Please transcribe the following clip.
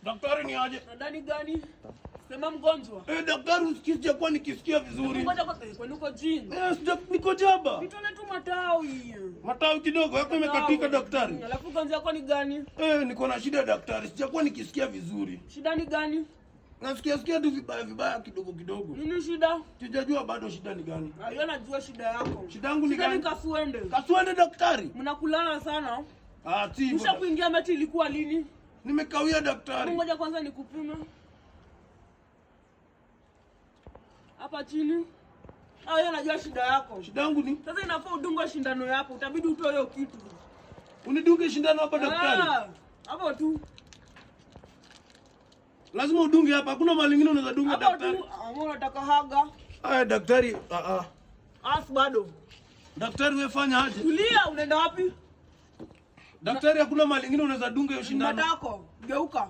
Daktari ni aje? Nadani gani? Sema mgonjwa. Eh, daktari usikie sijakuwa nikisikia vizuri. Ngoja kwa kwani uko jini. Eh, sija niko jaba. Nitole tu matawi. Matawi kidogo yako imekatika daktari. Alafu gonjwa yako ni gani? Eh, niko na shida daktari, sijakuwa nikisikia vizuri. Shida ni gani? Nasikia sikia tu vibaya vibaya kidogo kidogo. Nini shida? Sijajua bado shida ni gani. Hiyo najua shida yako. Shida yangu ni Shida ni gani? kaswende. Kaswende daktari. Mnakulana sana. Ah, si hivyo. Msha kuingia mechi ilikuwa lini? Nimekawia daktari. Ngoja kwanza nikupime. Hapa chini. Ah, hiyo najua shida yako. Shida yangu ni Sasa inafaa udungwe shindano yako, utabidi utoe hiyo kitu. Unidunge shindano hapa daktari. Ah, hapo tu. Lazima udunge hapa, hakuna mahali ingine unaweza dunga Hapo daktari. tu. Ah, wewe unataka haga. Aya daktari, ah ah. As bado. Daktari wewe fanya aje? Tulia, unaenda wapi? Daktari hakuna mahali ingine unaweza dunga hiyo shindano. Matako. Geuka.